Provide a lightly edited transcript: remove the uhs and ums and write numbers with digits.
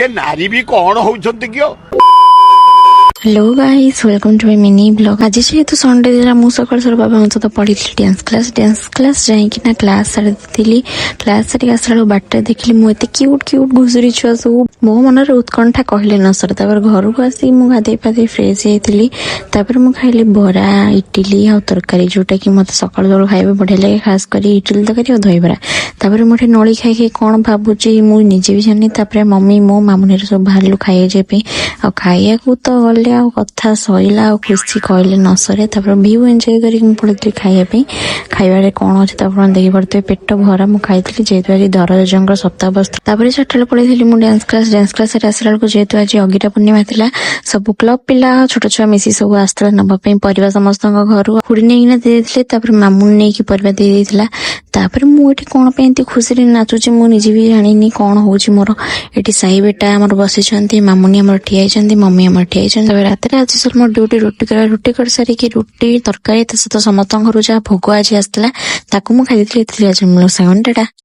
ଏ ନାରୀ ବି କଣ ହଉଛନ୍ତି କି? Hello guys, welcome to my mini vlog. ଆଜି ଯେହେତୁ ସଣ୍ଡେ ଥିଲା, ମୁଁ ସକାଳୁ ସକାଳୁ ବାବାଙ୍କ ସହିତ ପଳେଇଥିଲି ଡ୍ୟାନ୍ସ କ୍ଲାସ୍। ଡ୍ୟାନ୍ସ କ୍ଲାସ୍ ଯାଇକିନା କ୍ଲାସ୍ ସାରିଥିଲି। କ୍ଲାସ୍ ସାରିକି ଆସିଲା ବେଳକୁ ବାଟରେ ଦେଖିଲି ମୁଁ ଏତେ କ୍ୟୁଟ୍ କ୍ୟୁଟ୍ ଘୁଷୁରୀ ଛୁଆ ସବୁ। ମୋ ମନରେ ଉତ୍କଣ୍ଠା କହିଲେ ନ ସରେ। ତାପରେ ଘରକୁ ଆସିକି ମୁଁ ଗାଧେଇ ପାଧେଇ ଫ୍ରେଶ୍ ହେଇଥିଲି। ତାପରେ ମୁଁ ଖାଇଲି ବରା, ଇଟିଲି ଆଉ ତରକାରୀ, ଯୋଉଟା କି ମତେ ସକାଳୁ ସକାଳୁ ଖାଇବା ବଢିଆ ଲାଗେ, ଖାସ କରି ଇଟିଲି ତରକାରୀ ଆଉ ଦହିବରା। ତାପରେ ମୁଁ ଏଠି ନଳି ଖାଇ ଖାଇ କଣ ଭାବୁଛି, ମୁଁ ନିଜେ ବି ଜାଣିନି। ତାପରେ ମମି, ମୁଁ, ମାମୁନିରେ ସବୁ ବାହାରିଲୁ ଖାଇବା ଯିବା ପାଇଁ। ଆଉ ଖାଇବାକୁ ତ ଗଲେ ଆଉ କଥା ସଇଲା, ଆଉ ଖୁସି କହିଲେ ନ ସରେ। ତାପରେ ଭିଉ ଏନ୍ଜୟ କରିକି ମୁଁ ପଳେଇଥିଲି ଖାଇବା ପାଇଁ। ଖାଇବାରେ କଣ ଅଛି ତ ଆପଣ ଦେଖିପାରୁଥିବେ। ପେଟ ଭରା ମୁଁ ଖାଇଥିଲି, ଯେହେତୁ ଆଜି ଦରଜଙ୍କର ସପ୍ତାହ ବସ୍ତ୍ର। ତାପରେ 4ଟା ବେଳେ ପଳେଇଥିଲି ମୁଁ ଡ୍ୟାନ୍ସ କ୍ଲାସ୍। ଡ୍ୟାନ୍ସ କ୍ଲାସ୍ ସାରି ଆସିଲା ବେଳକୁ, ଯେହେତୁ ଆଜି ଅଗିରା ପୂର୍ଣ୍ଣିମା ଥିଲା, ସବୁ କ୍ଲବ ପିଲା, ଛୋଟ ଛୁଆ ମିଶି ସବୁ ଆସିଥିଲେ ନବା ପାଇଁ ପରିବା ସମସ୍ତଙ୍କ ଘରୁ। ଖୁଡି ନେଇକିନା ଦେଇଦେଇଥିଲେ, ତାପରେ ମାମୁନି ନେଇକି ପରିବା ଦେଇ ଦେଇଥିଲା। ତାପରେ ମୁଁ ଏଠି କଣ ପାଇଁ ଏମିତି ଖୁସିରେ ନାଚୁଛି, ମୁଁ ନିଜେ ବି ଜାଣିନି କଣ ହଉଛି ମୋର। ଏଠି ସାଇ ବେଟା ଆମର ବସିଛନ୍ତି, ମାମୁନି ଆମର ଠିଆ ହେଇଛନ୍ତି, ମମି ଆମର ଠିଆ ହେଇଛନ୍ତି। ତାପରେ ରାତିରେ ଆଜି ସବୁ ମୋର ଡ୍ୟୁଟି ରୁଟି କରିବା। ରୁଟି କରିସାରିକି ରୁଟି ତରକାରୀ, ତା ସହିତ ସମସ୍ତଙ୍କ ଘରୁ ଯାହା ଭୋଗ ଆଜି ଆସିଥିଲା, ତାକୁ ମୁଁ ଖାଇ ଦେଇଥିଲି। ଏଥିରେ ଆଜି ମୋ ସାଙ୍ଗମାନେ, ଟାଟା।